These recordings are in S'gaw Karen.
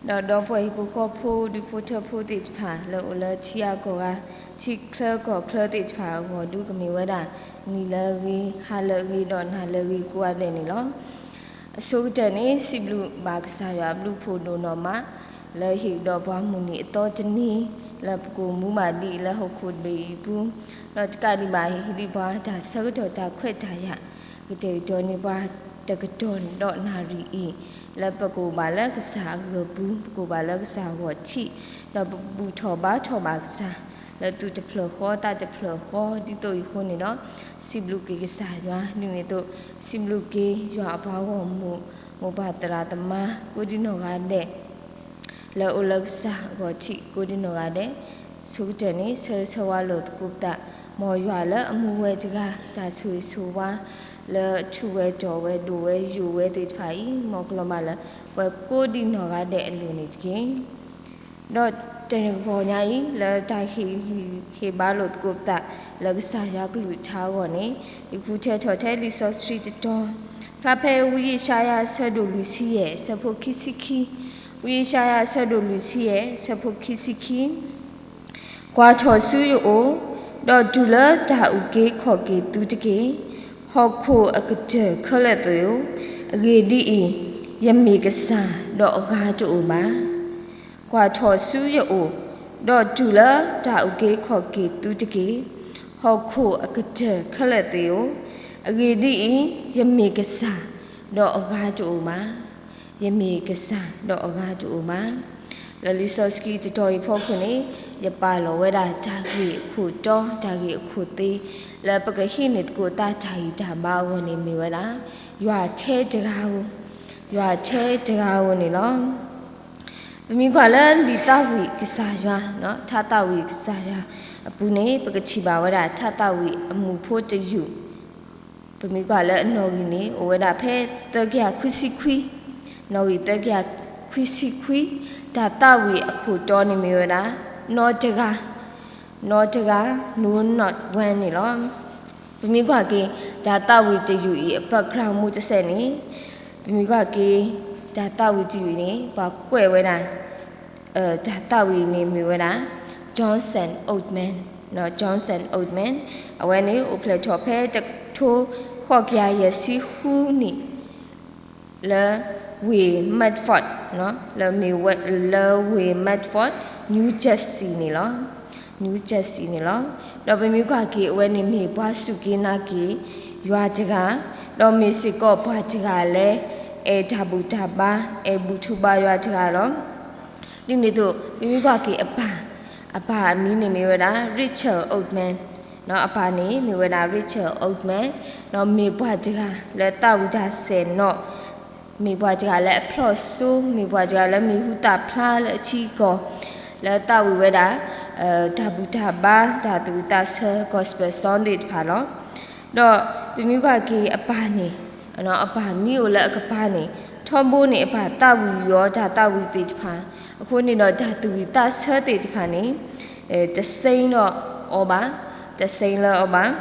ဒီးဒီပုၢ်ဝဲၢ်ဟံၣ်ဖိဃီဖိ ဒူဖိထၢဖိသ့ၣ်တဖၣ် လၢအိၣ်လၢထံဂၤကီၢ်ဂၤ ထံချၢကီၢ်ချၢသ့ၣ်တဖၣ်အဂီၢ် ဒုးကမ့ၢ်ဝဲဒၣ် နံၤလၢအဂ့ၤ, ဟါလၢအဂ့ၤ, ဒီးနၤလၢအဂ့ၤကိးဂၤဒဲးန့ၣ်လီၤ. အဆိကတၢၢ်န့ၣ် စံးဘျုးဘၣ်ကစၢ်ယွၤအဘျုးအဖှိၣ်ဒိၣ်နီၢ်မး လၢဟ့ၣ်ကဒီးပှၤမုၢ်နံၤအသီတနံၤ လၢပကအိၣ်မူဘၣ်ဒံးလၢဟီၣ်ခိၣ်တဘ့ၣ်အံၤအပူၤ, ဒီးတကးဒံးဘၣ် ဟ့ၣ်ဒံးပှၤတၢ်ဆၢကတီၢ်တၢ်ခွဲးတၢ်ယာ် ကတဲာ်ကတီၤန့ၢ်ပှၤတကတီၢ်ဒီးနၣ်ရံၣ်အံၤ လၢပကအိၣ်ဘၣ်လၢကစၢ်အဂီၤပူၤ, ပကအိၣ်ဘၣ်လၢကစၢ်အဂီၤထံး, ဒီးပဘူၣ်ထီၣ်ဘါထီၣ်ဘၣ်ကစၢ် လၢသူၣ်တဖျၢၣ်ဃီသးတဖျၢၣ်ဃီ ဒ်သိးအံၤအဃိန့ၣ်ဒီး စံးဘျုးက့ၤကစၢ်ယွၤ, ဒ်န့ၣ်အသိး စံးဘျုးက့ၤယွၤအပှၤဂီၢ်မုၢ်, မိၢ်ပၢ်သရၣ်သမါ ကိးဒံနီၢ်ဂၤဒဲး လၢအအိၣ်လၢကစၢ်အဂီၤထံး ကိးဒံနီၢ်ဂၤဒဲး, ဆိကတၢၢ်န့ၣ် ဆၢဂ့ၤဆၢဝါလိာ်သကိးပသး, မ်ယွၤလၢအမူဝဲတဂၤ တၢ်ဆိၣ်ဂ့ၤဆိၣ်ဝါ လၢထူၣ်ဝဲတီၢ်ဝဲဒိၣ်ဝဲယိာ်ဝဲသ့ၣ်တဖၣ်အံၤ မ်ကလီၤဘၣ်လၢပှၤကိးဒံနီၢ်ဂၤဒဲးအလိၤန့ၣ်တက့ၢ်. ဒီးတနံၤဂီၤညါအံၤ လၢတၢ်ဟ့ၣ်ဂံၢ်ဟ့ၣ်ဘါလိာ်သကိးပသး လၢကစၢ်ယွၤကလုၢ်ကထါအဂီၢ်န့ၣ် ယဃုထၢထီၣ်ထဲလံာ်စီဆှံတတီၤ ဖျါဖဲဝံယၡါယၤအဆၢဒိၣ်လွံၢ်ဆံယဲၢ် အဆၢဖိခံဆံခံ, ဝံယၡါယၤအဆၢဒိၣ်လွံၢ်ဆံယဲၢ် အဆၢဖိခံဆံခံ, ကွၢ်ထီၣ်ဆူယအိၣ်, ဒီးတုၤလၢတၢ်အုၣ်က့ၤခီၣ်က့ၤသုတက့ၢ်. ဟီၣ်ခိၣ်အကတၢၢ်ခဲလၢာ်သ့ၣ်ဧၢ, အဂ့ၢ်ဒ်အံၤ, ယမ့ၢ်ကစၢ်, ဒီးအဂၤတအိၣ်ဘၣ်. ကွၢ်ထီၣ်ဆူယအိၣ်, ဒီးတုၤလၢတၢ်အုၣ်က့ၤခီၣ်က့ၤသုတက့ၢ်. ဟီၣ်ခိၣ်အကတၢၢ်ခဲလၢာ်သ့ၣ်ဧၢ, အဂ့ၢ်ဒ်အံၤ, ယမ့ၢ်ကစၢ်, ဒီးအဂၤတအိၣ်ဘၣ်. ယမ့ၢ်ကစၢ်, ဒီးအဂၤတအိၣ်ဘၣ်. လၢလံာ်စီဆှံတတီၤအံၤအဖီခိၣ်န့ၣ် ယပာ်လီၤဝဲဒၣ်တၢ်ဂ့ၢ်အခိၣ်တီ တၢ်ဂ့ၢ်အခိၣ်သ့ လၢပကဟံးန့ၢ်သကိးတၢ်တၢ်ဂံၢ်တၢ်ဘါအဂီၢ်န့ၣ်မ့ၢ်ဝဲဒၣ် ယွၤထဲတဂၤဧိၤ, ယွၤထဲတဂၤဧိၤန့ၣ်လီၤ. ပမ့ၢ်ကွၢ်လၢလံာ်သးဝံၣ်ကစၢ်ယွၤ, ထါသးဝံၣ်ကစၢ်ယွၤအပူၤန့ၣ် ပကထံၣ်ဘၣ်ဝဲဒၣ် ထါသးဝံၣ်အမူးဖိတယုၢ် ပမ့ၢ်ကွၢ်လၢအနီၣ်ဂံၢ်န့ၣ် အိၣ်ဝဲဒၣ်ဖဲသၢကယၤခွံဆံခွံ, နီၣ်ဂံၢ်သၢကယၤခွံဆံခွံ, တၢ်သးဝံၣ်အခိၣ်တီန့ၣ်မ့ၢ်ဝဲဒၣ် နီတဂၤ, နီတဂၤ, no not one န့ၣ်လီၤ. ပမ့ၢ်ကွၢ်က့ၤ တၢ်သးဝံၣ်တယုၢ်အံၤ အ background မူတစဲးန့ၣ်, ပမ့ၢ်ကွၢ်က့ၤ တၢ်သးဝံၣ်တယုၢ်အံၤန့ၣ် ပှၤကွဲးဝဲဒၣ် တၢ်သးဝံၣ်န့ၣ်မ့ၢ်ဝဲဒၣ် Johnson Oatman, Johnson Oatman အဝဲန့ၣ် အိၣ်ဖျဲၣ်ထီၣ်ဖဲတကထိဃိးကယၤယဲၢ်ဆံဃုနံၣ် လၢဝ့ၢ် Medford, လၢဝ့ၢ် Medford, New Jersey န့ၣ်လီၤ. New Jersey န့ၣ်လီၤ. ဒီးပမ့ၢ်ကွၢ်က့ၤ အဝဲန့ၣ်မ့ၢ်ပှၤစူၢ်က့ၤနာ်က့ၤယွၤတဂၤ, ဒီးမ့ၢ်စ့ၢ်ကီးပှၤတဂၤလၢ အဲၣ်တၢ်ဘူၣ်တၢ်ဘါ, အဲၣ်ဘူၣ်ထူဘါယွၤတဂၤလီၤ. ဒ်န့ၣ်အသိး ပမ့ၢ်ကွၢ်က့ၤအပၢ်, အပၢ်အမံၤန့ၣ်မ့ၢ်ဝဲဒၣ် Richard Oatman, အပၢ်န့ၣ်မ့ၢ်ဝဲဒၣ် Richard Oatman, ဒီးမ့ၢ်ပှၤတဂၤလၢသးဝံၣ်တၢ်စဲၣ်နီၤ, မ့ၢ်ပှၤတဂၤလၢအဖျီၣ်စိ, မ့ၢ်ပှၤတဂၤလၢမံၤဟူသၣ်ဖျါလၢအထံအကီၢ်, လၢသးဝံၣ်ဝဲဒၣ် တၢ်ဘူၣ်တၢ်ဘါ, တၢ်သူၣ်ဝံၣ်သးဆၢ gospel song သ့ၣ်တဖၣ်လီၤ. ဒီးပမ့ၢ်ကွၢ်က့ၤအပၢ်န့ၣ်, အပၢ်မံၤအိၣ်လၢအကပၤန့ၣ် ထီဘိန့ၣ် အပၢ်သးဝံၣ်ယွၤတၢ်သးဝံၣ်သ့ၣ်တဖၣ်, အဃိန့ၣ်ဒီးတၢ်သူၣ်ဝံၣ်သးဆၢသ့ၣ်တဖၣ်န့ၣ် တစ့လၢအီၤဘၣ်, တစ့လၢအီၤဘၣ်.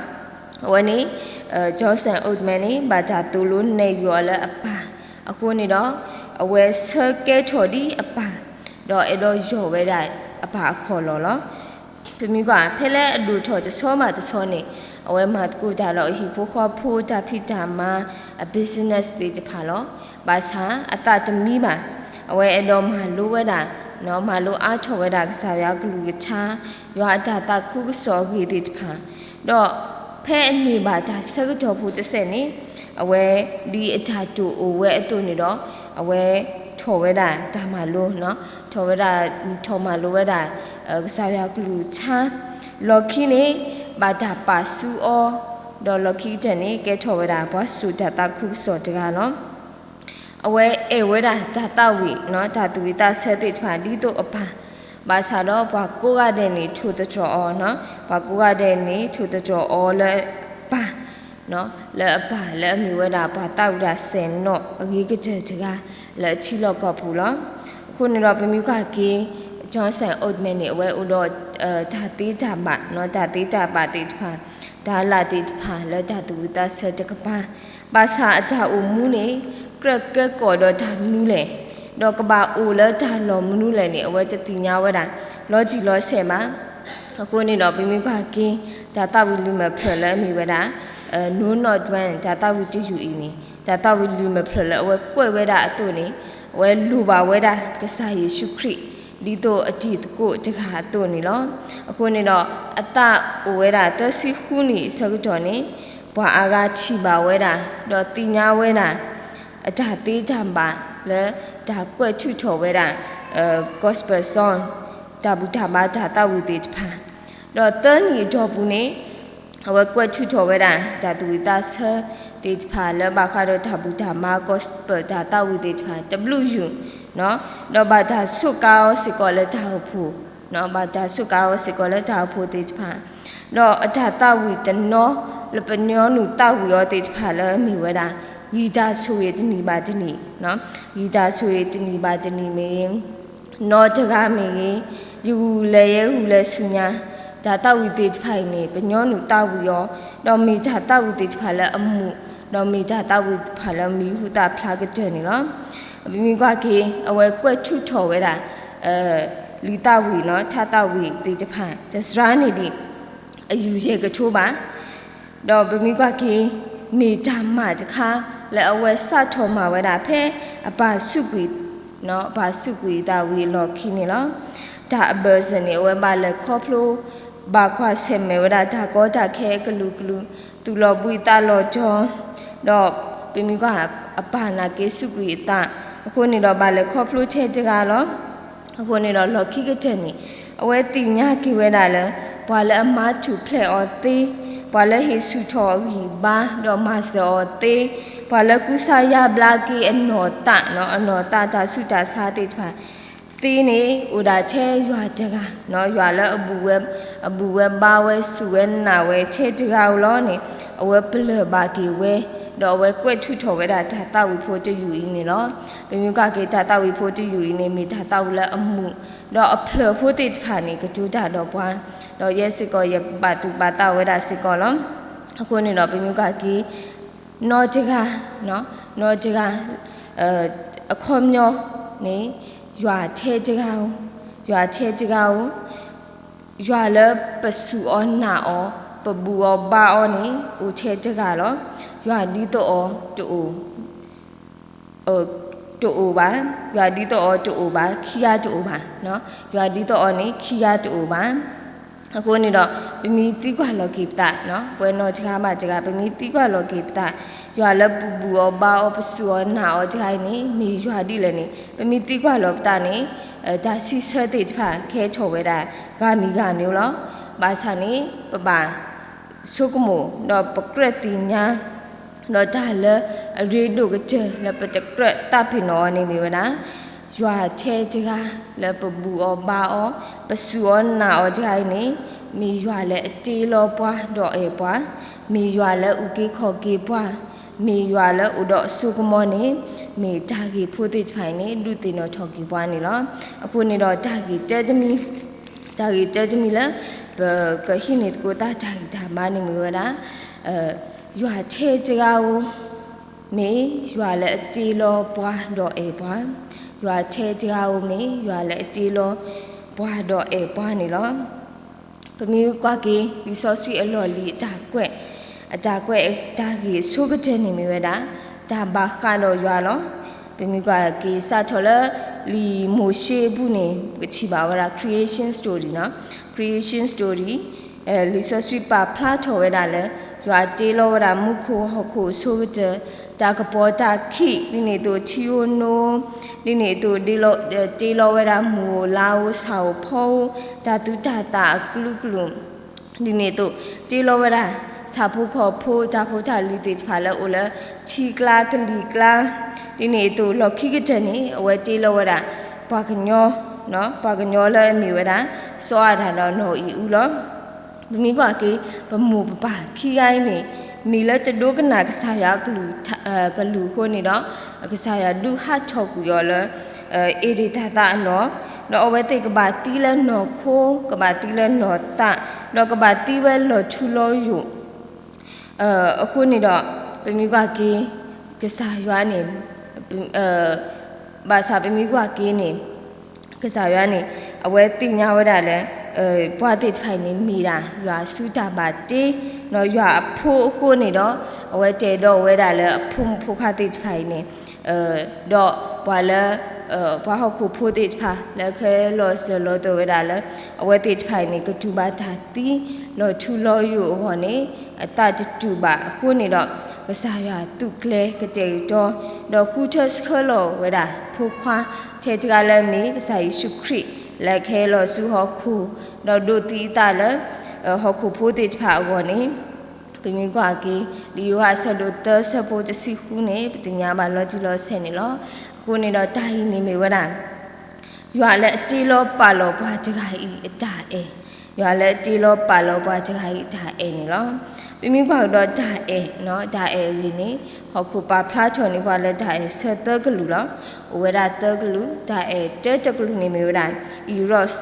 အဝဲန့ၣ် Johnson Oatman န့ၣ် ဘၣ်တၢ်သိၣ်လိနဲၣ်ယွၤလၢအပၢ်, အဃိန့ၣ်ဒီး အဝဲဆၢကဲထီၣ်ဒ်အပၢ်, ဒီးအဲၣ်ဒိးယီၢ်ဝဲဒၣ်အပၢ်အခီၣ်လီၢ်လီၤ. ပမ့ၢ်ကွၢ် ဖဲလၢအဒိၣ်ထီၣ်တဆီဘၣ်တဆီန့ၣ် အဝဲမၤသကိးတၢ်ဒီးအဟံၣ်ဖိဃီဖိ တၢ်ဖံးတၢ်မၤ အ business သ့ၣ်တဖၣ်လီၤ. ဘၣ်ဆၣ်အသးတမံဘၣ်, အဝဲအဲၣ်ဒိးမၤလိဝဲဒၣ်, မၤလိအါထီၣ်ဝဲဒၣ်ကစၢ်ယွၤကလုၢ်ကထါ, ယွၤအတၢ်သးခုကစီၣ်အဂ့ၢ်သ့ၣ်တဖၣ်, ဒီးဖဲအန့ၢ်ဘၣ်တၢ်ဆၢကတီၢ်ဖိတစဲးန့ၣ် အဝဲဒ်အတၢ်တိာ်အိၣ်ဝဲအသိးန့ၣ်ဒီး အဝဲထီၣ်ဝဲဒၣ်တၢ်မၤလိ, ထီၣ်ဝဲဒၣ်, ထီၣ်မၤလိဝဲဒၣ် ကစၢ်ယွၤကလုၢ်ကထါ, လီၢ်ခံန့ၣ် ဘၣ်တၢ်ပာ်ဆူအီၤ, ဒီးလီၢ်ခံကတၢၢ်န့ၣ် ကဲထီၣ်ဝဲဒၣ်ပှၤစိာ်တၢ်သးခုကစီၣ်တဂၤလီၤ. အဝဲအဲၣ်ဝဲဒၣ်တၢ်သးဝံၣ်, တၢ်သူၣ်ဝံၣ်သးဆၢသ့ၣ်တဖၣ်ဒ်သိးအပၢ်, ဘၣ်ဆၣ်ဒီးပှၤကိးဂၤဒဲးန့ၣ် ထိၣ်သတြီၤအီၤ, ပှၤကိးဂၤဒဲးန့ၣ် ထိၣ်သတြီၤအီၤလၢအပၢ်, လၢအပၢ် လၢအမ့ၢ်ဝဲဒၣ်ပှၤသးဝံၣ်တၢ်စဲၣ်နီၤအဂ့ၤကတၢၢ်တဂၤ လၢအထံလီၢ်ကီၢ်ပူၤလီၤ. အဃိန့ၣ်ဒီးပမ့ၢ်ကွၢ်က့ၤ Johnson Oatman န့ၣ် အဝဲအိၣ်ဒီး တၢ်သ့တၢ်ဘၣ်, တၢ်သ့တၢ်ဘၣ်သ့ၣ်တဖၣ်, တၢ်လၢ်သ့ၣ်တဖၣ်လၢတၢ်သူၣ်ဝံၣ်သးဆၢတကပၤ, ဘၣ်ဆၣ်အတၢ်အိၣ်မူန့ၣ် ကြၢးကဲကီးဒီးတၢ်မနုၤလဲၣ် ဒီးကဘၣ်အိၣ်လၢတၢ်လီၢ်မနုၤလဲၣ်န့ၣ် အဝဲတသ့ၣ်ညါဝဲဒၣ် လီၤတံၢ်လီၤဆဲးဘၣ်. အဃိန့ၣ်ဒီး ပမ့ၢ်ကွၢ်က့ၤ တၢ်သးဝံၣ်လံာ်မဲာ်ဖျၢၣ်လၢအမ့ၢ်ဝဲဒၣ် No Not When တၢ်သးဝံၣ်တယုၢ်အံၤန့ၣ် တၢ်သးဝံၣ်လံာ်မဲာ်ဖျၢၣ်လၢအဝဲကွဲးဝဲဒၣ်အသိးန့ၣ် အဝဲလိၣ်ဘၣ်ဝဲဒၣ်ကစၢ်ယ့ၣ်ၡူးခရံာ် ဒ်သိးအတံၤသကိးတဂၤအသိးန့ၣ်လီၤ. အဃိန့ၣ်ဒီး အသးအိၣ်ဝဲဒၣ်သၢဆံဃုနံၣ်အဆၢကတီၢ်န့ၣ် ပှၤအါဂၤထံၣ်ဘၣ်ဝဲဒၣ် ဒီးသ့ၣ်ညါဝဲဒၣ် အတၢ်သ့တၢ်ဘၣ်လၢတၢ်ကွဲးထုးထီၣ်ဝဲဒၣ် gospel song တၢ်ဘူၣ်တၢ်ဘါတၢ်သးဝံၣ်သ့ၣ်တဖၣ်, ဒီးသၢနံၣ်အတီၢ်ပူၤန့ၣ် အဝဲကွဲးထုးထီၣ်ဝဲဒၣ် တၢ်သူၣ်ဝံၣ်သးဆၢသ့ၣ်တဖၣ်လၢဘၣ်ဃးဒီးတၢ်ဘူၣ်တၢ်ဘါ gospel တၢ်သးဝံၣ်သ့ၣ်တဖၣ် တဘျုးယုၢ်, ဒီးဘၣ်တၢ်စူးကါအီၤစ့ၢ်ကီးလၢတၢ်အိၣ်ဖှိၣ်, ဘၣ်တၢ်စူးကါအီၤစ့ၢ်ကီးလၢတၢ်အိၣ်ဖှိၣ်သ့ၣ်တဖၣ်, ဒီးအတၢ်သးဝံၣ်တနီၤလၢပညီနုၢ်သးဝံၣ်အီၤသ့ၣ်တဖၣ်လၢအမ့ၢ်ဝဲဒၣ် ဂံၢ်တၢ်ဆိၣ်ဂ့ၤတနံၣ်ဘၣ်တနံၣ်, ဂံၢ်တၢ်ဆိၣ်ဂ့ၤတနံၣ်ဘၣ်တနံၣ်မ့ၢ်ဂ့ၤ, နီတဂၤမ့ၢ်ဂ့ၤ, ယဂုာ်လဲၤယဲဂုာ်လဲၤဆူညါ, တၢ်သးဝံၣ်သ့ၣ်တဖၣ်အံၤန့ၣ် ပညီနုၢ်သးဝံၣ်အီၤ, ဒီးမ့ၢ်တၢ်သးဝံၣ်သ့ၣ်တဖၣ်လၢအမူး, ဒီးမ့ၢ်တၢ်သးဝံၣ်တဖၣ်လၢမံၤဟူသၣ်ဖျါကတၢၢ်န့ၣ်လီၤ. ပမ့ၢ်ကွၢ်က့ၤ အဝဲကွဲးထုးထီၣ်ဝဲဒၣ် လံာ်သးဝံၣ်နီၤ ထါသးဝံၣ်သ့ၣ်တဖၣ် တစှၤန့ၢ်ဒံး အယူၢ်ယဲၢ်ကထိဘၣ်. ဒီးပမ့ၢ်ကွၢ်က့ၤ မ့ၢ်တၢ်မၤတခါ လၢအဝဲစးထီၣ်မၤဝဲဒၣ်ဖဲ အပၢ်ဆူးကွံာ်, အပၢ်ဆူးကွံာ်သးဝံၣ်အလီၢ်ခံန့ၣ်လီၤ. တၢ်အဘၢၣ်စၢၤန့ၣ် အဝဲဘၣ်လဲၤခီဖျိ ဘၣ်ကွၢ်ဆၢၣ်မဲာ်ဝဲဒၣ်တၢ်ကီတၢ်ခဲအကလုာ်ကလုာ်, သူၣ်လီၤဘှံးသးလီၤတီၤ, ဒီးပမ့ၢ်ကွၢ် အပၢ်နာ်က့ၤဆူးကွံာ်အသး, အဃိန့ၣ်ဒီးဘၣ်လဲၤခီဖျိထဲတဂၤလီၤ. အဃိန့ၣ်ဒီးလီၢ်ခံကတၢၢ်န့ၣ် အဝဲသ့ၣ်ညါက့ၤဝဲဒၣ်လၢ ပှၤလၢအမၤထူၣ်ဖျဲးအီၤသ့, ပှၤလၢဟ့ၣ်ဆူၣ်ထီၣ်အဂံၢ်ဘါ ဒီးမၤစၢၤအီၤသ့, ပှၤလၢကူစါယါဘျါက့ၤအနီၢ်သး, အနီၢ်သးတၢ်ဆူးတၢ်ဆါသ့ၣ်တဖၣ်သ့န့ၣ် အိၣ်ဒၣ်ထဲယွၤတဂၤ, ယွၤလၢအဘူၣ်ဝဲ, အဘူၣ်ဝဲဘါဝဲစူၢ်ဝဲနာ်ဝဲထဲတဂၤဧိၤလီၤန့ၣ် အဝဲပလၢၢ်ဘၣ်က့ၤဝဲ, ဒီးအဝဲကွဲးထုးထီၣ်ဝဲဒၣ်တၢ်သးဝံၣ်ဖိတယုၢ်အံၤန့ၣ်လီၤ. ပမ့ၢ်ကွၢ်က့ၤတၢ်သးဝံၣ်ဖိတယုၢ်အံၤန့ၣ် မ့ၢ်တၢ်သးဝံၣ်လၢအမူး, ဒီးအဖျၢၣ်ဖိသ့ၣ်တဖၣ်န့ၣ် ကတိၤတၢ်ဒီးပှၤ, ဒီးယဲစ့ၢ်ကီးယဘၣ်သူၣ်ဘၣ်သးဝဲဒၣ်စ့ၢ်ကီးလီၤ. အဃိန့ၣ်ဒီးပမ့ၢ်ကွၢ်က့ၤ နီတဂၤ, နီတဂၤ အခီပညီန့ၣ် ယွၤထဲတဂၤဧိၤ, ယွၤထဲတဂၤဧိၤ, ယွၤလၢပစူၢ်အီၤနာ်အီၤ, ပဘူၣ်အီၤဘါအီၤန့ၣ် အိၣ်ထဲတဂၤလီၤ. ယွၤဒ်သိးအီၤတအိၣ်, တအိၣ်ဘၣ်, ယွၤဒ်သိးအီၤတအိၣ်ဘၣ်, ခံဂၤတအိၣ်ဘၣ်, ယွၤဒ်သိးအီၤန့ၣ် ခံဂၤတအိၣ်ဘၣ်. အဃိန့ၣ်ဒီး ပမ့ၢ်သံကွၢ်လီၤက့ၤပသး, ပှၤနီတဂၤဘၣ်တဂၤ ပမ့ၢ်သံကွၢ်လီၤက့ၤပသး, ယွၤလၢပဘူၣ်အီၤဘါအီၤ ပစူၢ်အီၤနာ်အီၤတဂၤအံၤန့ၣ် မ့ၢ်ယွၤဒ်လဲၣ်န့ၣ် ပမ့ၢ်သံကွၢ်လီၤပသးန့ၣ် တၢ်စံးဆၢသ့ၣ်တဖၣ်ကဲထီၣ်ဝဲဒၣ် ဂၤမံၤဂၤမံၤလီၤ. ဘၣ်ဆၣ်န့ၣ် ပဘၣ်ဆိကမိၣ် ဒီးပကြၢးသ့ၣ်ညါ ဒီးတၢ်လၢအရ့ဒိၣ်ကတၢၢ်လၢပတကြၢးသးပ့ၤနီၣ်အီၤန့ၣ်မ့ၢ်ဝဲဒၣ် ယွၤထဲတဂၤလၢပဘူၣ်အီၤဘါအီၤ ပစူၢ်အီၤနာ်အီၤတဂၤအံၤန့ၣ် မ့ၢ်ယွၤလၢအတ့လီၤပှၤဒီးအဲၣ်ပှၤ, မ့ၢ်ယွၤလၢအအုၣ်က့ၤခီၣ်က့ၤပှၤ, မ့ၢ်ယွၤလၢအအိၣ်ဒီးအစိကမီၤန့ၣ် မ့ၢ်တၢ်ဂ့ၢ်ဖိသ့ၣ်တဖၣ်အံၤန့ၣ် ဒုးသ့ၣ်နီၣ်ထီၣ်က့ၤပှၤန့ၣ်လီၤ. အဃိန့ၣ်ဒီးတၢ်ဂ့ၢ်တမံၤ, တၢ်ဂ့ၢ်တမံၤလၢ ပကဟံးန့ၢ်သကိးတၢ်တၢ်ဂံၢ်တၢ်ဘါန့ၣ်မ့ၢ်ဝဲဒၣ် ယွၤထဲတဂၤဧိၤ မ့ၢ်ယွၤလၢအတ့လီၤပှၤဒီးအဲၣ်ပှၤ, ယွၤထဲတဂၤဧိၤမ့ၢ်ယွၤလၢအတ့လီၤပှၤဒီးအဲၣ်ပှၤန့ၣ်လီၤ. ပမ့ၢ်ကွၢ်က့ၤ လံာ်စီဆှံအလီၢ်လံၤအတၢ်ကွဲး, အတၢ်ကွဲးအတၢ်ဂ့ၢ်အဆိကတၢၢ်န့ၣ်မ့ၢ်ဝဲဒၣ် တၢ်ဘၣ်ဃးဒီးယွၤလီၤ. ပမ့ၢ်ကွၢ်က့ၤ စးထီၣ်လၢလံာ်မိၤၡ့အပူၤန့ၣ် ပကထံၣ်ဘၣ်ဝဲဒၣ် creation story နီၤ, creation story လံာ်စီဆှံပာ်ဖျါထီၣ်ဝဲဒၣ်လၢ ယွၤတ့လီၤဝဲဒၣ်မူခိၣ်ဟီၣ်ခိၣ်အဆိကတၢၢ်, တၢ်ကပီၤတၢ်ခံး, ဒ်န့ၣ်အသိးထံဧိၤနိဧိၤ, ဒ်န့ၣ်အသိး တ့လီၤဝဲဒၣ်မုၢ်ဧိၤလါဧိၤ ဆၣ်ဧိၤဖီဧိၤ, တၢ်သူတၢ်သၣ်အကလုာ်ကလုာ်, ဒ်န့ၣ်အသိး တ့လီၤဝဲဒၣ် ဆၣ်ဖိကီၢ်ဖိ တၢ်ဖိတၢ်လံၤသ့ၣ်တဖၣ်လၢအိၣ်လၢထံကျါကလံၤကျါ, ဒ်န့ၣ်အသိး လီၢ်ခံကတၢၢ်န့ၣ် အဝဲတ့လီၤဝဲဒၣ် ပှၤကညီ, ပှၤကညီလၢအမ့ၢ်ဝဲဒၣ် စီၤအၤဒၣ်ဒီးနီၢ်အံၤအူလီၤ. ပမ့ၢ်ကွၢ်က့ၤ ပမိၢ်ပပၢ်ခံဂၤအံၤန့ၣ် မ့ၢ်လၢတဒိကနၣ်ကစၢ်ယွၤကလုၢ်အဃိန့ၣ်ဒီး ကစၢ်ယွၤဒုးဟးထီၣ်ကွံာ်အီၤလၢ ဧ့ဒ့ၣ်တၢ်သးအလီၢ်, ဒီးအဝဲသ့ၣ်ကဘၣ်သံလၢနီၢ်ခိ, ကဘၣ်သံလၢနီၢ်သး, ဒီးကဘၣ်သံဝဲလီၤထူလီၤယိာ် အဃိန့ၣ်ဒီး ပမ့ၢ်ကွၢ်က့ၤ ကစၢ်ယွၤန့ၣ် ဘၣ်ဆၣ်ပမ့ၢ်ကွၢ်က့ၤန့ၣ် ကစၢ်ယွၤန့ၣ် အဝဲသ့ၣ်ညါဝဲဒၣ်လၢ ပှၤသ့ၣ်တဖၣ်အံၤန့ၣ် မ့ၢ်ဒၣ်ယွၤအစုတၢ်ဘၣ်တ့ ဒီးယွၤအဖိအဃိန့ၣ်ဒီး အဝဲတဲဒီးဝဲဒၣ်လၢအဖိမုၣ်ဖိခွါသ့ၣ်တဖၣ်အံၤန့ၣ် ဒီးပှၤလၢ ပှၤဟီၣ်ခိၣ်ဖိသ့ၣ်တဖၣ် လၢကဟဲလီၤစၢၤလီၤသွဲၣ်ဝဲဒၣ်လၢ အဝဲသ့ၣ်တဖၣ်အံၤန့ၣ် ကတူၢ်ဘၣ်တၢ်သံ လီၤထူလီၤယိာ်အဂီၢ်န့ၣ် အသးတတူၢ်ဘၣ်အဃိန့ၣ်ဒီး ကစၢ်ယွၤသူၣ်ကျဲၤကတဲာ်ကတီၤ ဒီးဃုထၢဆှၢလီၤဝဲဒၣ် ဖိခွါထဲတဂၤလၢအမ့ၢ် ကစၢ်ယ့ၣ်ၡူးခရံာ် လၢကဟဲလီၤဆူဟီၣ်ခိၣ် ဒီးဒိးသံအသးလၢ ဟီၣ်ခိၣ်ဖိသ့ၣ်တဖၣ်အဂီၢ်န့ၣ် ပမ့ၢ်ကွၢ်က့ၤ လံာ်ယိၤဟၣ်အဆၢဒိၣ်သၢဆၢဖိတဆံဃုန့ၣ် ပသ့ၣ်ညါဘၣ်လီၤတံၢ်လီၤဆဲးန့ၣ်လီၤ. အဃိန့ၣ်ဒီးတၢ်အံၤန့ၣ်မ့ၢ်ဝဲဒၣ် ယွၤလၢအတ့လီၤပာ်လီၤပှၤတဂၤအံၤအတၢ်အဲၣ်, ယွၤလၢအတ့လီၤပာ်လီၤပှၤတဂၤအံၤအတၢ်အဲၣ်န့ၣ်လီၤ. ပမ့ၢ်ကွၢ်ကဒီးတၢ်အဲၣ်, တၢ်အဲၣ်အဂ့ၢ်န့ၣ် ဟီၣ်ခိၣ်ပာ်ဖျါထီၣ်န့ၢ်ပှၤလၢတၢ်အဲၣ်ဆၢသၢကလုာ်လီၤ. အိၣ်ဝဲဒၣ်သၢကလုာ်, တၢ်အဲၣ်တၢတကလုာ်န့ၣ်မ့ၢ်ဝဲဒၣ် eros,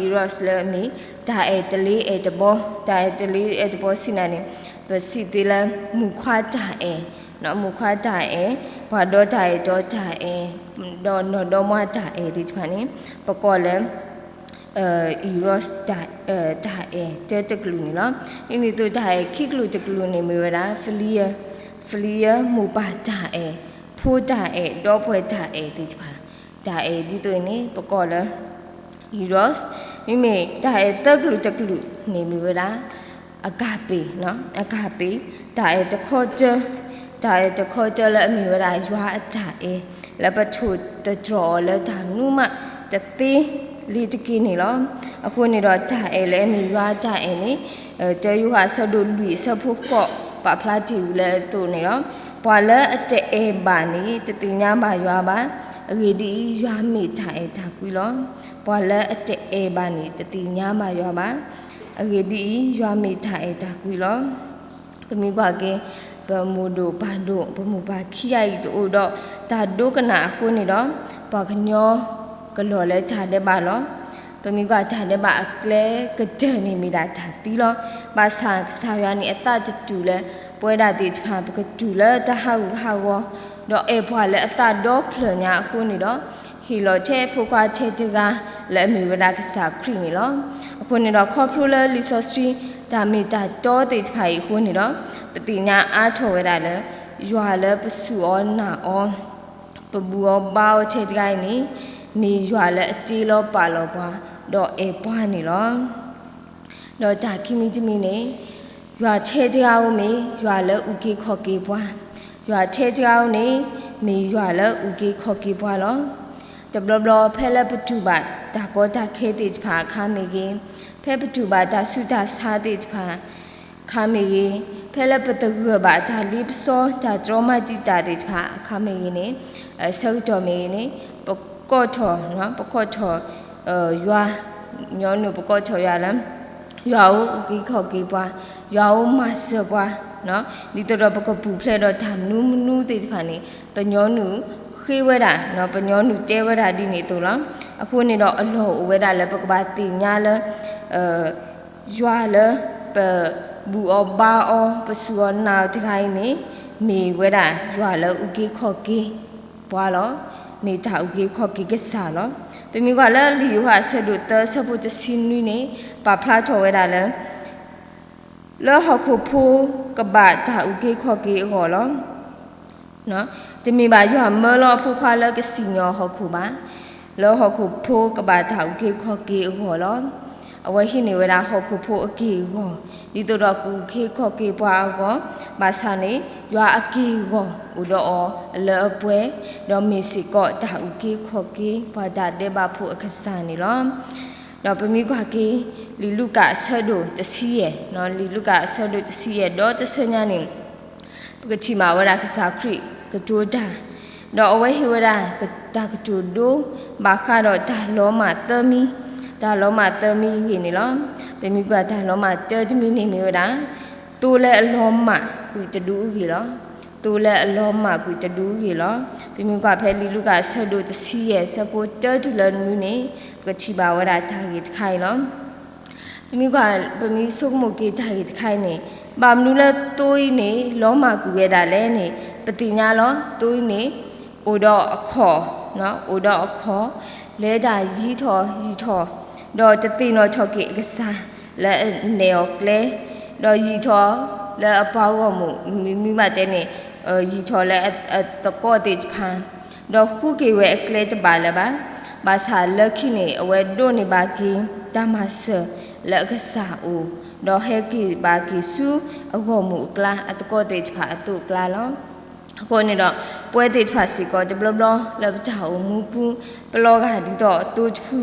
eros လၢအမ့ၢ် တၢ်အဲၣ်တလ့အဲၣ်တဘီ, တၢ်အဲၣ်တလ့အဲၣ်တဘီစံးနၤန့ၣ် ပစံးသ့လၢ မူၣ်ခွါတၢ်အဲၣ်, မူၣ်ခွါတၢ်အဲၣ်, ပှၤဒီတၢ်အဲၣ်ဒီတၢ်အဲၣ်, ဒီးနီၢ်ဒီမါတၢ်အဲၣ်သ့ၣ်တဖၣ်န့ၣ် ပကိးလၢ eros တၢ်အဲၣ်တၢတကလုာ်န့ၣ်လီၤ. ဒ်န့ၣ်အသိးတၢ်အဲၣ်ခံကလုာ်တကလုာ်န့ၣ်မ့ၢ်ဝဲဒၣ် ဖလံယၢ, ဖလံယၢမိၢ်ပၢ်တၢ်အဲၣ်, ဖိတၢ်အဲၣ်, ဒီပုၢ်ဝဲၢ်တၢ်အဲၣ်သ့ၣ်တဖၣ်, တၢ်အဲၣ်ဒ်သိးအံၤန့ၣ် ပကိးလၢ eros, မ့မ့ၢ်တၢ်အဲၣ်သၢကလုာ်တကလုာ်န့ၣ်မ့ၢ်ဝဲဒၣ် agape, agape, တၢ်အဲၣ်တခီတၢ, တၢ်အဲၣ်တခီတၢလၢအမ့ၢ်ဝဲဒၣ်ယွၤအတၢ်အဲၣ် လၢပထိၣ်သတြီၤအီၤလၢတၢ်မနုၤမးတသ့လၢၤတက့ၢ်န့ၣ်လီၤ. အဃိန့ၣ်ဒီးတၢ်အဲၣ်လၢအမ့ၢ်ယွၤအတၢ်အဲၣ်န့ၣ် တၢယိၤဟၣ်အဆၢဒိၣ်လွံၢ်အဆၢဖိဃိး ပာ်ဖျါတ့ၢ်ဝဲလၢအသိးန့ၣ်လီၤ. ပှၤလၢအတအဲၣ်ဘၣ်န့ၣ် တသ့ၣ်ညါဘၣ်ယွၤဘၣ်, အဂ့ၢ်ဒ်အံၤ, ယွၤမ့ၢ်တၢ်အဲၣ်တၢ်ကွံလီၤ. ပှၤလၢအတအဲၣ်ဘၣ်န့ၣ် တသ့ၣ်ညါဘၣ်ယွၤဘၣ်, အဂ့ၢ်ဒ်အံၤ, ယွၤမ့ၢ်တၢ်အဲၣ်တၢ်ကွံလီၤ. ပမ့ၢ်ကွၢ်က့ၤ ပမိၢ်ဒိၣ်ပၢ်ဒိၣ် ပမိၢ်ပၢ်ခံဂၤအံၤတအိၣ်ဒီးတၢ်ဒိကနၣ်အဃိန့ၣ်ဒီး ပှၤကညီကလီၤလၢတၢ်ဒဲးဘးလီၤ. ပမ့ၢ်ကွၢ်တၢ်ဒဲးဘးအကျဲကတၢၢ်န့ၣ်မ့ၢ်ဒၣ်တၢ်သံလီၤ. ဘၣ်ဆၣ်ကစၢ်ယွၤန့ၣ်အသးတတူၢ်လၢ ပဝဲဒၣ်သ့ၣ်တဖၣ် ပကတူၢ်လၢတၢ်ဟးဂူာ်ဟးဂီၤ ဒီးအဲၣ်ပှၤလၢအသးဒီဖျၢၣ်ညါအဃိန့ၣ်ဒီး ဟ့ၣ်လီၤထဲဖိခွါထဲတဂၤလၢအမ့ၢ်ဝဲဒၣ်ကစၢ်ခရံာ်န့ၣ်လီၤ. အဃိန့ၣ်ဒီးခီဖျိလၢလံာ်စီဆှံတၢ်မ့ၢ်တၢ်တီသ့ၣ်တဖၣ်အံၤအဃိန့ၣ်ဒီး ပသ့ၣ်ညါအါထီၣ်ဝဲဒၣ်လၢ ယွၤလၢပစူၢ်အီၤနာ်အီၤ ပဘူၣ်အီၤဘါအီၤထဲတဂၤအံၤန့ၣ် မ့ၢ်ယွၤလၢအတ့လီၤပာ်လီၤပှၤ ဒီးအဲၣ်ပှၤန့ၣ်လီၤ. ဒီးတၢ်ခံမံၤတမံၤန့ၣ် ယွၤထဲတဂၤဧိၤမ့ၢ်ယွၤလၢအုၣ်က့ၤခီၣ်က့ၤပှၤ, ယွၤထဲတဂၤဧိၤန့ၣ် မ့ၢ်ယွၤလၢအုၣ်က့ၤခီၣ်က့ၤပှၤလီၤ. တဘျီဘျီဖဲလၢပတူၢ်ဘၣ်တၢ်ကီတၢ်ခဲသ့ၣ်တဖၣ်အခါမ့ၢ်ဂ့ၤ, ဖဲပတူၢ်ဘၣ်တၢ်ဆူးတၢ်ဆါသ့ၣ်တဖၣ် အခါမ့ၢ်ဂ့ၤ, ဖဲလၢပသဂၢၢ်ဘၣ်တၢ်လ့ပစီ တၢ်တြီမၤတံာ်တာ်သ့ၣ်တဖၣ်အခါမ့ၢ်ဂ့ၤန့ၣ်, ဆၢကတီၢ်မ့ၢ်ဂ့ၤန့ၣ် ပကိးထီၣ်, ပကိးထီၣ်ယွၤ, ညီနုၢ်ပကိးထီၣ်ယွၤလၢ ယွၤဧိၤအုၣ်က့ၤခီၣ်က့ၤပှၤ, ယွၤဧိၤမၤစၢၤပှၤ, ဒ်သိးဒီးပကပူၤဖျဲးဒီးတၢ်မနုၤမနုၤသ့ၣ်တဖၣ်န့ၣ် ပညီနုၢ်ဃ့ဝဲဒၣ်, ပညီနုၢ်တဲဝဲဒၣ်ဒ်န့ၣ်အသိးလီၤ. အဃိန့ၣ်ဒီးအလီၢ်အိၣ်ဝဲဒၣ်လၢပကဘၣ်သ့ၣ်ညါလၢ ယွၤလၢပဘူၣ်အီၤဘါအီၤ ပစူၢ်အီၤနာ်အီၤတဂၤအံၤန့ၣ် မ့ၢ်ဝဲဒၣ်ယွၤလၢအုၣ်က့ၤခီၣ်က့ၤပှၤလီၤ. မ့ၢ်တၢ်အုၣ်က့ၤခီၣ်က့ၤကစၢ်လီၤ. ပမ့ၢ်ကွၢ်လၢလံာ်ယိၤဟၣ်အဆၢဒိၣ်သၢအဆၢဖိတဆံနွံန့ၣ် ပာ်ဖျါထီၣ်ဝဲဒၣ်လၢ လၢဟီၣ်ခိၣ်ဖိကဘၣ်တၢ်အုၣ်က့ၤခီၣ်က့ၤအဂီၢ်လီၤ. တမ့ၢ်ဘၣ်ယွၤမၢလီၤအဖိခွါလၢကစံၣ်ညီၣ်ဟီၣ်ခိၣ်ဘၣ်. လၢဟီၣ်ခိၣ်ဖိကဘၣ်တၢ်အုၣ်က့ၤခီၣ်က့ၤအဂီၢ်လီၤ. အဝဲဟံးန့ၢ်ဝဲဒၣ်ဟီၣ်ခိၣ်ဖိအက့ၢ်အဂီၤ ဒ်သိးဒီးကအုၣ်က့ၤခီၣ်က့ၤပှၤအဂီၢ်, ဘၣ်ဆၣ်န့ၣ် ယွၤအက့ၢ်အဂီၤအိၣ်ဒီးအီၤအလၢအပှဲၤ, ဒီးမ့ၢ်စ့ၢ်ကီးတၢ်အုၣ်က့ၤခီၣ်က့ၤပှၤတၢ်ဒဲးဘးဖိအကစၢ်န့ၣ်လီၤ. ဒီးပမ့ၢ်ကွၢ်က့ၤ လံာ်လူၤကၣ်အဆၢဒိၣ်တဆံယဲၢ်, လံာ်လူၤကၣ်အဆၢဒိၣ်တဆံယဲၢ် ဒီးတဆၢညါန့ၣ် ပကထံၣ်ဘၣ်ဝဲဒၣ်ကစၢ်ခရံာ်ကတိၤတၢ်, ဒီးအဝဲဟ့ၣ်ဝဲဒၣ်တၢ်ကတိၤဒိ ဘၣ်ဃးဒီးတၢ်လီၤမၢ်သၢမံၤ, တၢ်လီၤမၢ်သၢမံၤအဂ့ၢ်န့ၣ်လီၤ. ပမ့ၢ်ကွၢ်တၢ်လီၤမၢ်တၢတမံၤန့ၣ်မ့ၢ်ဝဲဒၣ် သိလၢအလီၤမၢ်ကွံာ်တဒူအဂ့ၢ်လီၤ. သိလၢအလီၤမၢ်ကွံာ်တဒူအဂ့ၢ်လီၤ. ပမ့ၢ်ကွၢ်ဖဲလံာ်လူၤကၣ်အဆၢဒိၣ်တဆံယဲၢ် အဆၢဖိတၢတုၤလၢနွံန့ၣ် ပကထံၣ်ဘၣ်ဝဲဒၣ်တၢ်ဂ့ၢ်တခါအံၤလီၤ. ပမ့ၢ်ကွၢ် ပမ့ၢ်ဆိကမိၣ်က့ၤတၢ်ဂ့ၢ်တခါအံၤန့ၣ် ဘၣ်မနုၤလၢသိအံၤန့ၣ် လီၤမၢ်ကွံာ်ဝဲဒၣ်လဲၣ်န့ၣ် ပသ့ၣ်ညါလီၤ. သိအံၤန့ၣ် အိၣ်ဒီးအခီၣ် အိၣ်ဒီးအခီၣ်, လဲၤတၢ်ယံၤထီၣ်ယံၤထီၣ်, ဒီးတသ့ၣ်နီၣ်ထီၣ်က့ၤအကစၢ်လၢအနဲၣ်အီၤကျဲ, ဒီးယံၤထီၣ်လၢအပှၤဂီၢ်မုၢ်, မ့မ့ၢ်ဘၣ်တဲန့ၣ်, ယံၤထီၣ်လၢအသကိးသ့ၣ်တဖၣ်, ဒီးဃုက့ၤဝဲအကျဲတဘၣ်လၢၤဘၣ်. ဘၣ်ဆၣ်လၢခံန့ၣ် အဝဲဒိးန့ၢ်ဘၣ်က့ၤတၢ်မၤစၢၤလၢအကစၢ်အအိၣ်, ဒီးဟဲက့ၤဘၣ်က့ၤဆူအဂီၢ်မုၢ်အကျါ, အသကိးသ့ၣ်တဖၣ်အသိးအကျါလီၤ. အဃိန့ၣ်ဒီး ပဝဲသ့ၣ်တဖၣ်စ့ၢ်ကီး တဘျီဘျီလၢပတၢ်အိၣ်မူပူၤ ပလီၤဂာ်ဒ်သိး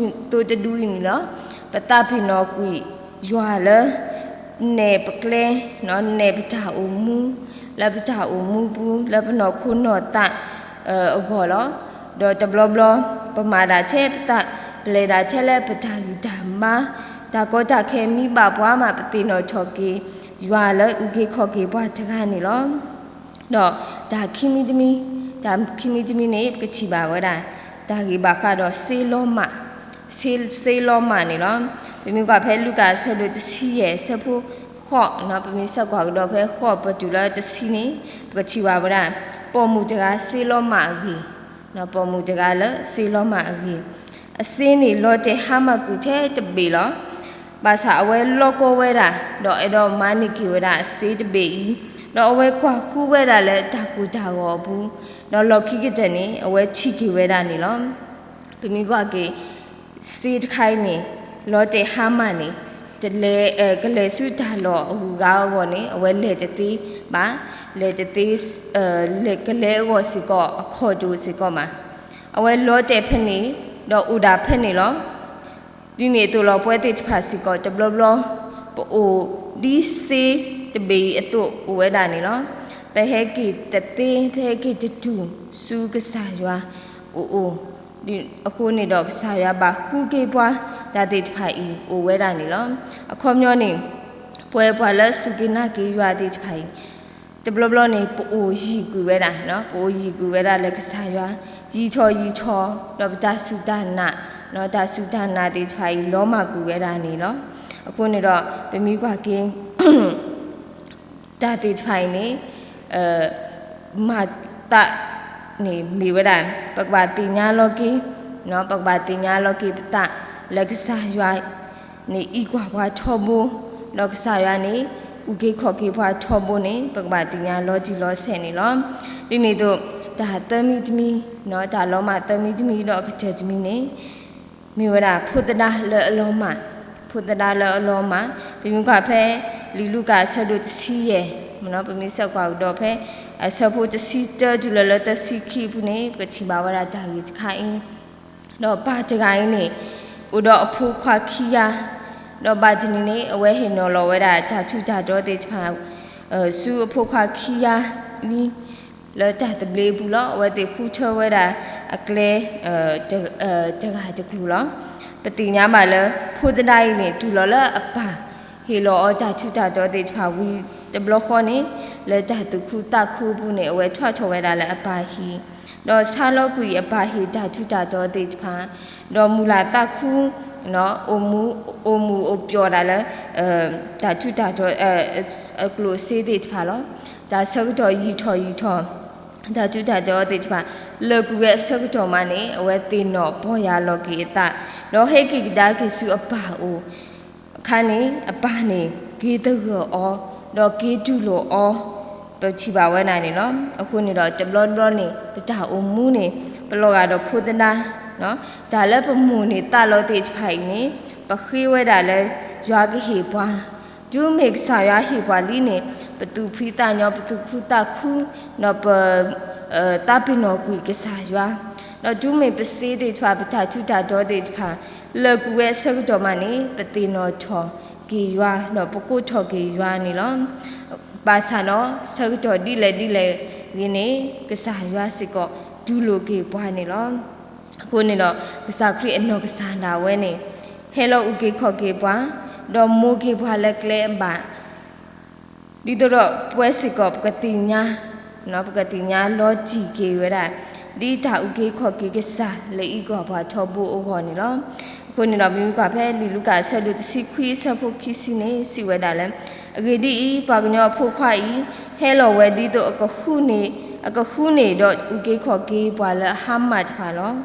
သိတဒူအံၤန့ၣ်လီၤ. ပသးပ့ၤနီၣ်ကွံာ်ယွၤလၢ နဲၣ်ပကျဲ, နဲၣ်ပတၢ်အိၣ်မူ, လၢပတၢ်အိၣ်မူပူၤ လၢပနီၢ်ခိနီၢ်သးအဂီၢ်လီၤ. ဒီးတဘျီဘျီ ပမၤဒၣ်ထဲပသး, ပလဲၤဒၣ်ထဲလၢပတၢ်ဂံၢ်တၢ်ဘါ, တၢ်ကီတၢ်ခဲမ့ၢ်ဘၣ်ပှၤမး ပသ့ၣ်နီၣ်ထီၣ်က့ၤ ယွၤလၢအုၣ်က့ၤခီၣ်က့ၤပှၤတဂၤန့ၣ်လီၤ. ဒီးတၢ်ခံမံၤတမံၤ, တၢ်ခံမံၤတမံၤန့ၣ် ပကထံၣ်ဘၣ်ဝဲဒၣ် တၢ်ဂ့ၢ်ဘၣ်ဃးဒီးစ့လီၤမၢ်, စ့, စ့လီၤမၢ်န့ၣ်လီၤ. ပမ့ၢ်ကွၢ်ဖဲလူၤကၣ်အဆၢဒိၣ်တဆံယဲၢ် အဆၢဖိဃိး, ပမ့ၢ်ဆၢကွၢ်ကဒီးဖဲဃိးပတုၤလၢတဆံန့ၣ် ပကထံၣ်ဘၣ်ဝဲဒၣ် ပိာ်မုၣ်တဂၤစ့လီၤမၢ်အဂ့ၢ်, ပိာ်မုၣ်တဂၤလၢစ့လီၤမၢ်အဂ့ၢ်, အစ့န့ၣ်လီၤတဲာ်ဟါမၢ်ကွံာ်ထဲတဘ့ၣ်လီၤ. ဘၣ်ဆၣ်အဝဲလီၢ်ကီဝဲဒၣ်, ဒီးအဲၣ်ဒိးမၤန့ၢ်က့ၤဝဲဒၣ်အစ့တဘ့ၣ်အံၤ, ဒီးအဝဲကွၢ်ဃုဝဲဒၣ်လၢတၢ်ကိၢ်တၢ်ဂီၤအပူၤ, ဒီးလီၢ်ခံကတၢၢ်န့ၣ် အဝဲထံၣ်က့ၤဝဲဒၣ်န့ၣ်လီၤ. ပမ့ၢ်ကွၢ်က့ၤ စ့တခါအံၤန့ၣ် လီၤတဲာ်ဟါမၢ်န့ၣ် တလဲၤ, ကလဲၤဆူတၢ်လီၢ်အဂုၤအဂၤအဂီၢ်န့ၣ် အဝဲလဲၤတသ့ဘၣ်, လဲၤတသ့, ကလဲၤအဂီၢ်စ့ၢ်ကီး အခီၣ်ဒိၣ်စ့ၢ်ကီးမး, အဝဲလီၤတဲာ်ဖဲန့ၣ်, ဒီးအိၣ်ဒၣ်ဖဲန့ၣ်လီၤ. ဒ်န့ၣ်အသိးလီၤ ပဝဲသ့ၣ်တဖၣ်စ့ၢ်ကီး တဘျီဘျီ ပအိၣ်ဒ်စ့တဘ့ၣ်အံၤအသိးအိၣ်ဝဲဒၣ်န့ၣ်လီၤ. ပဟဲက့ၤတသ့, ပဟဲက့ၤတတူၢ်ဆူကစၢ်ယွၤအအိၣ်, အဃိန့ၣ်ဒီးကစၢ်ယွၤဘၣ်ဃုက့ၤပှၤ တၢ်သ့ၣ်တဖၣ်အံၤအိၣ်ဝဲဒၣ်န့ၣ်လီၤ. အခီပညီန့ၣ် ပဝဲပှၤလၢအစူၢ်က့ၤနာ်က့ၤယွၤသ့ၣ်တဖၣ်အံၤ တဘျီဘျီန့ၣ် ပအိၣ်ယံၤကွံာ်ဝဲဒၣ်, ပအိၣ်ယံၤကွံာ်ဝဲဒၣ်လၢကစၢ်ယွၤ, ယံၤထီၣ်ယံၤထီၣ်, ဒီးပတၢ်စူၢ်တၢ်နာ်, တၢ်စူၢ်တၢ်နာ်သ့ၣ်တဖၣ်အံၤ လီၤမၢ်ကွံာ်ဝဲဒၣ်န့ၣ်လီၤ. အဃိန့ၣ်ဒီး ပမ့ၢ်ကွၢ်က့ၤ တၢ်သ့ၣ်တဖၣ်အံၤန့ၣ် မၤသးန့ၣ်မ့ၢ်ဝဲဒၣ် ပကဘၣ်သ့ၣ်ညါလီၤက့ၤ, ပကဘၣ်သ့ၣ်ညါလီၤက့ၤပသးလၢကစၢ်ယွၤန့ၣ် အံးကွၢ်ပှၤထီဘိ, ဒီးကစၢ်ယွၤန့ၣ် အုၣ်က့ၤခီၣ်က့ၤပှၤထီဘိန့ၣ် ပကဘၣ်သ့ၣ်ညါလီၤတံၢ်လီၤဆဲးန့ၣ်လီၤ. ဒ်န့ၣ်အသိး တၢ်သၢမံၤတမံၤ, တၢ်လီၤမၢ်သၢမံၤတမံၤဒီးအကတၢၢ်တမံၤန့ၣ် မ့ၢ်ဝဲဒၣ်ဖိသဒါလၢအလီၤမၢ်, ဖိသဒါလၢအလီၤမၢ်, ပမ့ၢ်ကွၢ်ဖဲ လံာ်လူၤကၣ်အဆၢဒိၣ်တဆံယဲၢ်, ပမ့ၢ်ဆၢကွၢ်ကဒီးဖဲ အဆၢဖိတဆံတၢတုၤလၢလၢသၢဆံခံအပူၤန့ၣ် ပကထံၣ်ဘၣ်ဝဲဒၣ်တၢ်ဂ့ၢ်တခါအံၤ, ဒီးပၢ်တဂၤအံၤန့ၣ် အိၣ်ဒီးအဖိခွါခံဂၤ, ဒီးဘၣ်တနံၤန့ၣ် အဝဲဟ့ၣ်နီၤလီၤဝဲဒၣ်တၢ်ထူးတၢ်တီၤသ့ၣ်တဖၣ် ဆူအဖိခွါခံဂၤအံၤ လၢတၢ်သဘျ့အပူၤလီၤ. အဝဲသ့ၣ်ဃုထၢဝဲဒၣ်အကျဲ တဂၤတကျိၤလီၤ. ပသ့ၣ်ညါဘၣ်လၢ ဖိသဒါအံၤန့ၣ် တုၤလီၤလၢအပၢ်ဟ့ၣ်လီၤအီၤတၢ်ထူးတၢ်တီၤသ့ၣ်တဖၣ်ဝံၤတဘျီဃီန့ၣ် လၢတၢ်သူၣ်ခုသးခုအပူၤန့ၣ် အဝဲထီၣ်ထီၣ်ဝဲဒၣ်လၢအပၢ်ဟံၣ်, ဒီးဆါလီၤကွံာ်အပၢ်ဟံၣ်တၢ်ထူးတၢ်တီၤသ့ၣ်တဖၣ်, ဒီးမုာ်လၤသးခု အိၣ်မူ, အိၣ်မူအိၣ်ပျီၣ်ဒၣ်လၢ တၢ်ထူးတၢ်တီၤ အကျိၣ်အစ့သ့ၣ်တဖၣ်လီၤ. တၢ်ဆၢကတီၢ်ယံာ်ထီၣ်ယံာ်ထီၣ်, တၢ်ထူးတၢ်တီၤသ့ၣ်တဖၣ် လၢာ်ကွံာ်ဝဲအဆၢကတီၢ်မးန့ၣ် အဝဲသ့ၣ်နီၣ်ပီၢ်ယၢ်လီၤက့ၤအသး, ဒီးဟဲက့ၤကဒါက့ၤဆူအပၢ်အအိၣ် အခါန့ၣ် အပၢ်န့ၣ် က့ၤသဂၢၢ်အီၤ, ဒီးက့ၤတူၢ်လိာ်အီၤ, ပထံၣ်ဘၣ်ဝဲဒၣ်န့ၣ်လီၤ. အဃိန့ၣ်ဒီး တဘျီတဘျီန့ၣ် ပတၢ်အိၣ်မူန့ၣ် ပလီၤဂာ်ဒီးဖိသဒါ, တၢ်လၢပမိၣ်န့ၢ်သးလီသ့ၣ်တဖၣ်အံၤန့ၣ် ပဃ့ဝဲဒၣ်လၢ ယွၤကဟ့ၣ်ပှၤ, တုၤမ့ၢ်ကစၢ်ယွၤဟ့ၣ်ပှၤလံန့ၣ် ပသူၣ်ဖှံသးညီ ပသူၣ်ခုသးခု, ဒီးပ သးပ့ၤနီၣ်ကွံာ်ကစၢ်ယွၤ, ဒီးတုၤမ့ၢ်ပစ့သ့ၣ်တဖၣ် ပတၢ်ထူးတၢ်တီၤသ့ၣ်တဖၣ် လၢာ်ကွံာ်ဝဲအဆၢကတီၢ်မးန့ၣ် ပသ့ၣ်နီၣ်ထီၣ်က့ၤယွၤ ဒီးပကိးထီၣ်က့ၤယွၤန့ၣ်လီၤ. ဘၣ်ဆၣ်ဒီး ဆၢကတီၢ်ဒ်လဲၣ်ဒ်လဲၣ်ဂ့ၤန့ၣ် ကစၢ်ယွၤစ့ၢ်ကီး တူၢ်လိာ်က့ၤပှၤန့ၣ်လီၤ. အဃိန့ၣ်ဒီး ကစၢ်ခရံာ်အနီၢ်ကစၢ်ဒၣ်ဝဲန့ၣ် ဟဲလီၤအုၣ်က့ၤခီၣ်က့ၤပှၤ, ဒီးမိၢ်က့ၤပှၤလၢကျဲအဘၣ် ဒ်သိးဒီးပဝဲစ့ၢ်ကီး ပကသ့ၣ်ညါ, ပကသ့ၣ်ညါလီၤတံၢ်က့ၤဝဲဒၣ် ဒ်တၢ်အုၣ်က့ၤခီၣ်က့ၤကစၢ်လၢအံးကွၢ်ပှၤထီဘိအဂီၢ်န့ၣ်လီၤ. အဃိန့ၣ်ဒီး ပမ့ၢ်ကွၢ်ဖဲလံာ်လူၤကၣ်အဆၢဒိၣ်တဆံခွံအဆၢဖိခံဆံန့ၣ် စံးဝဲဒၣ်လၢ အဂ့ၢ်ဒ်အံၤ, ပှၤကညီအဖိခွါအံၤ ဟဲလီၤဝဲဒ်သိးအကဃုန့ၢ် အကဃုန့ၢ်ဒီးအုၣ်က့ၤခီၣ်က့ၤပှၤလၢအဟါမၢ်တဖၣ်လီၤ.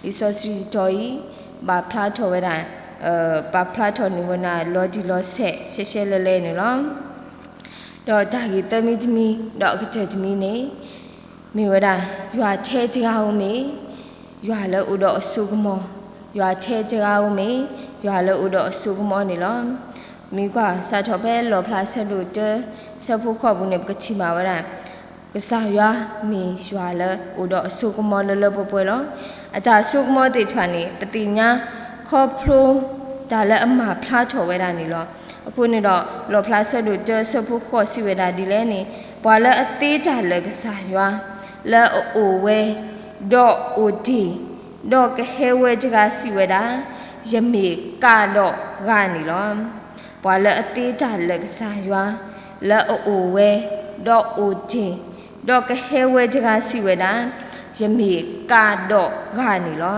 လံာ်စီဆှံတတီၤအံၤ ဘၣ်ဖျါထီၣ်ဝဲဒၣ်, ဘၣ်ဖျါထီၣ်န့ၢ်ဝဲဒၣ်လီၤတံၢ်လီၤဆဲးရှဲရှဲလဲလဲန့ၣ်လီၤ. ဒီးတၢ်ဂ့ၢ်သၢမံၤတမံၤ ဒီးအကတၢၢ်တမံၤန့ၣ် မ့ၢ်ဝဲဒၣ် ယွၤထဲတဂၤဧိၤမ့ၢ် ယွၤလၢအိၣ်ဒီးအစိကမီၤ, ယွၤထဲတဂၤဧိၤမ့ၢ် ယွၤလၢအိၣ်ဒီးအစိကမီၤန့ၣ်လီၤ. မ့ၢ်ကွၢ်စးထီၣ်ဖဲလီၣ်ဖျါဆၢဒိၣ်တၢ ဆၢဖိဃိးပူၤန့ၣ် ပကထံၣ်ဘၣ်ဝဲဒၣ် ကစၢ်ယွၤမ့ၢ်ယွၤလၢအိၣ်ဒီးအစိကမီၤလၢလၢပှဲၤပှဲၤလီၤ. အတၢ်စိကမီၤသ့ၣ်တဖၣ်န့ၣ် ပသ့ၣ်ညါခီဖျိတၢ်လၢအမၤဖျါထီၣ်ဝဲဒၣ်န့ၣ်လီၤ. အဃိန့ၣ်ဒီး လီၣ်ဖျါဆၢဒိၣ်တၢ ဆၢဖိဃိးစံးဝဲဒၣ်ဒ်လဲၣ်န့ၣ်, ပှၤလၢအသ့တၢ်လၢကစၢ်ယွၤ လၢအအိၣ်ဝဲ ဒီးအိၣ်တ့ၢ် ဒီးကဟဲဝဲတဂၤစံးဝဲဒၣ်, ယမ့ၢ်ကးဒီးဂၤန့ၣ်လီၤ. ပှၤလၢအသ့တၢ်လၢကစၢ်ယွၤ လၢအအိၣ်ဝဲ ဒီးအိၣ်တ့ၢ် ဒီးကဟဲဝဲတဂၤစံးဝဲဒၣ်, ယမ့ၢ်ကးဒီးဂၤန့ၣ်လီၤ.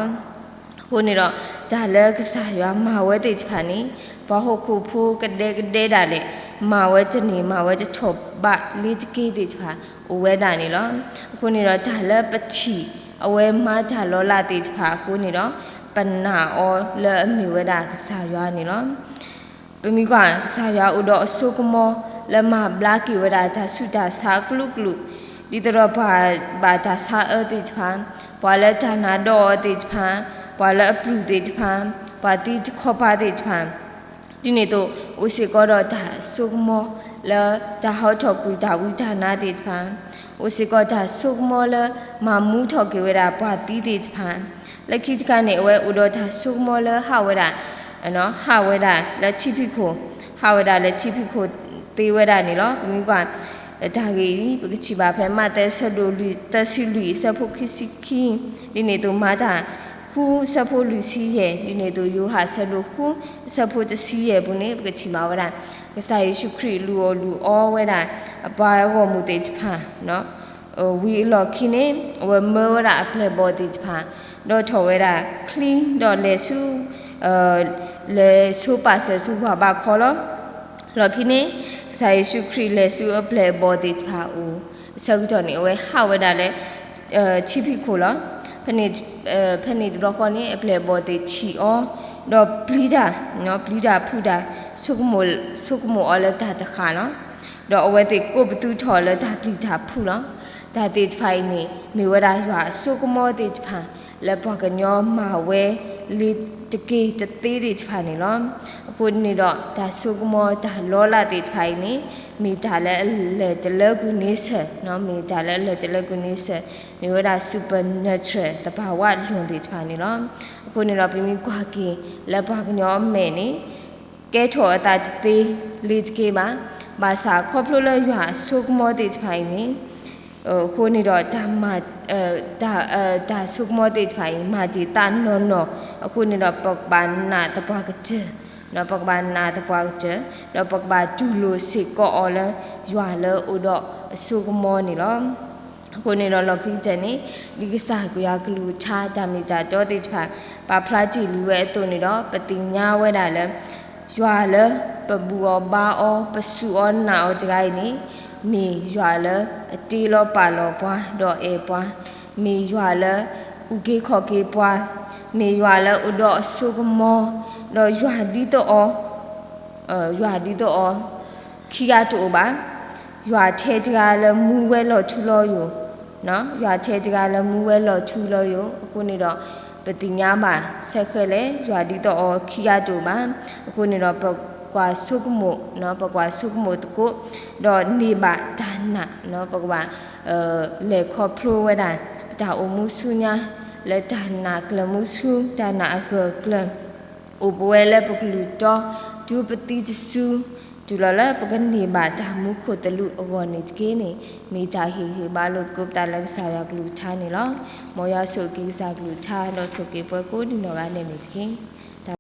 အဃိန့ၣ်ဒီး တၢ်လၢကစၢ်ယွၤမၤဝဲသ့ၣ်တဖၣ်န့ၣ် ပှၤဟီၣ်ခိၣ်ဖိကဒဲကဒဲဒၣ်လဲာ် မၤဝဲတန့ၢ် မၤဝဲတထီၣ်ဘးလ့ၤတက့ၢ်သ့ၣ်တဖၣ် အိၣ်ဝဲဒၣ်န့ၣ်လီၤ. အဃိန့ၣ်ဒီး တၢ်လၢပထံၣ်အဝဲမၤတၢ်လီၤလးသ့ၣ်တဖၣ်အဃိန့ၣ်ဒီး ပနာ်အီၤလၢအမ့ၢ်ဝဲဒၣ်ကစၢ်ယွၤန့ၣ်လီၤ. ပမ့ၢ်ကွၢ် ကစၢ်ယွၤအိၣ်ဒီးအစိကမီၤ လၢမၤဘျါက့ၤဝဲဒၣ်တၢ်ဆူးတၢ်ဆါအကလုာ်ကလုာ်, ဒ်သိးဒီးပှၤဘၣ်တၢ်ဆါအၢသ့ၣ်တဖၣ်, ပှၤလၢတၢ်နါဒီးအီၤသ့ၣ်တဖၣ်, ပှၤလၢအပျုၢ်သ့ၣ်တဖၣ်, ပှၤသံတခီပၤသ့ၣ်တဖၣ်, ဒ်န့ၣ်အသိး အိၣ်စ့ၢ်ကီးဒီးတၢ်စိကမီၤလၢတၢ်ဟီထီၣ်ကွံာ်တၢ်ဝံတၢ်နါသ့ၣ်တဖၣ်, အိၣ်စ့ၢ်ကီးတၢ်စိကမီၤလၢမၤမူထီၣ်က့ၤဝဲဒၣ်ပှၤသံသ့ၣ်တဖၣ်, လၢခံတခါန့ၣ် အဝဲအိၣ်ဒီးတၢ်စိကမီၤလၢဟးဝဲဒၣ် ဟးဝဲဒၣ်လၢထံဖံးခိၣ်, ဟးဝဲဒၣ်လၢထံဖံးခိၣ်သ့ဝဲဒၣ်န့ၣ်လီၤ. ပမ့ၢ်ကွၢ် တၢ်ဂ့ၢ်အံၤ ပကထံၣ်ဘၣ်ဖဲမးသဲဆၢဒိၣ်လွံၢ်သၢဆံလွံၢ်အဆၢဖိခံဆံခံ, ဒ်န့ၣ်အသိးမၤတၢ်ဃုဆၢဖိလွံၢ်ဆံယဲၢ်, ဒ်န့ၣ်အသိးယိၤဟၣ်ဆၢဒိၣ်ဃုအဆၢဖိတဆံယဲၢ်ပူၤန့ၣ် ပကထံၣ်ဘၣ်ဝဲဒၣ် ကစၢ်ယ့ၣ်ၡူးခရံာ်လူၤအီၣ်လူၤအီဝဲဒၣ် အပှၤဂီၢ်မုၢ်သ့ၣ်တဖၣ် ဝံၤအလီၢ်ခံန့ၣ် အဝဲမၢဝဲဒၣ်အပျဲၢ်အဘီၣ်သ့ၣ်တဖၣ် ဒီးထီၣ်ဝဲဒၣ်ချံ ဒီးလဲၤဆူ လဲၤဆိပာ်စၢၤဆူပှၤဘးခီလီၤ. လီၢ်ခံန့ၣ် ကစၢ်ယ့ၣ်ၡူးခရံာ်လဲၤဆူအပျဲၢ်အဘီၣ်သ့ၣ်တဖၣ်အအိၣ် အဆၢကတီၢ်န့ၣ် အဝဲဟးဝဲဒၣ်လၢ ထံဖံးခိၣ်လီၤ. ဖဲန့ၣ်တဘျီဃီန့ၣ် အပျဲၢ်အဘီၣ်သ့ၣ်ထံၣ်အီၤ ဒီးပျံၤတၢ်, ပျံၤတၢ်ဖုးတၢ်, ဆိကမိၣ်အီၤလၢတၢ်တဃၣ်လီၤ. ဒီးအဝဲသ့ၣ်ကိးပသူထီၣ်လၢတၢ်ပျံၤတၢ်ဖုးလီၤ. တၢ်သ့ၣ်တဖၣ်အံၤန့ၣ် မ့ၢ်ဝဲဒၣ်ယွၤအစိကမီၤသ့ၣ်တဖၣ် လၢပှၤကညီမၤဝဲလ့ၤတက့ၢ်တသ့သ့ၣ်တဖၣ်န့ၣ်လီၤ. အဃိန့ၣ်ဒီး တၢ်စိကမီၤတၢ်လီၤလးသ့ၣ်တဖၣ်အံၤန့ၣ် မ့ၢ်တၢ်လၢအလဲၤတလၢကွံာ်န့ဆၢၣ်, မ့ၢ်တၢ်လၢအလဲၤတလၢကွံာ်န့ဆၢၣ်, မ့ၢ်ဝဲဒၣ် supernatural သဘာဝလွံၢ်သ့ၣ်တဖၣ်န့ၣ်လီၤ. အဃိန့ၣ်ဒီး ပမ့ၢ်ကွၢ်က့ၤလၢပှၤကညီအမဲာ်န့ၣ် ကဲထီၣ်အသးတသ့လ့ၤတက့ၢ်ဘၣ်. ဘၣ်ဆၣ်ခီဖျိလၢယွၤအစိကမီၤသ့ၣ်တဖၣ်အံၤန့ၣ် အဃိန့ၣ်ဒီး တၢ် တၢ်စိကမီၤသ့ၣ်တဖၣ်အံၤ မၤတ့ၢ်သးနီၢ်နီၢ်အဃိန့ၣ်ဒီး ပကဘၣ်နာ်သပှၢ်ကတၢၢ်, ပကဘၣ်နာ်သပှၢ်ကတၢၢ်, ဒီးပကဘၣ်တူၢ်လိာ်စ့ၢ်ကီးအီၤလၢ ယွၤလၢအိၣ်ဒီးအစိကမီၤန့ၣ်လီၤ. အဃိန့ၣ်ဒီးလီၢ်ခံကတၢၢ်န့ၣ် ဒ်ကစၢ်ယွၤကလုၢ်ကထါတၢ်မ့ၢ်တၢ်တီသ့ၣ်တဖၣ် ပာ်ဖျါတ့ၢ်လံဝဲအသိးန့ၣ်ဒီး ပသ့ၣ်ညါဝဲဒၣ်လၢ ယွၤလၢပဘူၣ်အီၤဘါအီၤ ပစူၢ်အီၤနာ်အီၤတဂၤအံၤန့ၣ် မ့ၢ်ယွၤလၢအတ့လီၤပာ်လီၤပှၤဒီးအဲၣ်ပှၤ, မ့ၢ်ယွၤလၢအုၣ်က့ၤခီၣ်က့ၤပှၤ, မ့ၢ်ယွၤလၢအိၣ်ဒီးအစိကမီၤ, ဒီးယွၤဒ်သိးအီၤ ယွၤဒ်သိးအီၤ ခံဂၤတအိၣ်ဘၣ်. ယွၤထဲတဂၤလၢမူဝဲလီၤထူလီၤယိာ်, ယွၤထဲတဂၤလၢမူဝဲလီၤထူလီၤယိာ်အဃိန့ၣ်ဒီး ပသ့ၣ်ညါဘၣ်ဆဲးဃဲးလဲၣ် ယွၤဒ်သိးအီၤခံဂၤတအိၣ်ဘၣ်. အဃိန့ၣ်ဒီး ပကွၢ်ဆိကမိၣ်, ပကွၢ်ဆိကမိၣ်သကိး ဒီးန့ၢ်ဘၣ်တၢ်နာ်, ပကဘၣ် လဲၤခီဖျိဝဲဒၣ် ပတၢ်အိၣ်မူဆူညါ လၢတၢ်နာ်ကျၢၤမူဆူ တၢ်နာ်အဂၢၢ်အကျၢၤ အိၣ်ပဝဲလၢပကလုၢ်တီ တုၤပသံတစု တုၤလီၤလၢပကန့ၢ်ဘၣ်တၢ်မူခိၣ်သလုးအဂီၢ်န့ၣ်တက့ၢ်န့ၣ် မ့ၢ်တၢ်ဟ့ၣ်ဂံၢ်ဟ့ၣ်ဘါလိာ်သကိးပသးလၢကစၢ်ယွၤကလုၢ်ကထါန့ၣ်လီၤ. မ်ယွၤဆိၣ်ဂ့ၤက့ၤကစၢ်ကလုၢ်ကထါ ဒီးဆိၣ်ဂ့ၤက့ၤပှၤကိးဒံးနီၢ်ဂၤဒဲးန့ၣ်တက့ၢ်.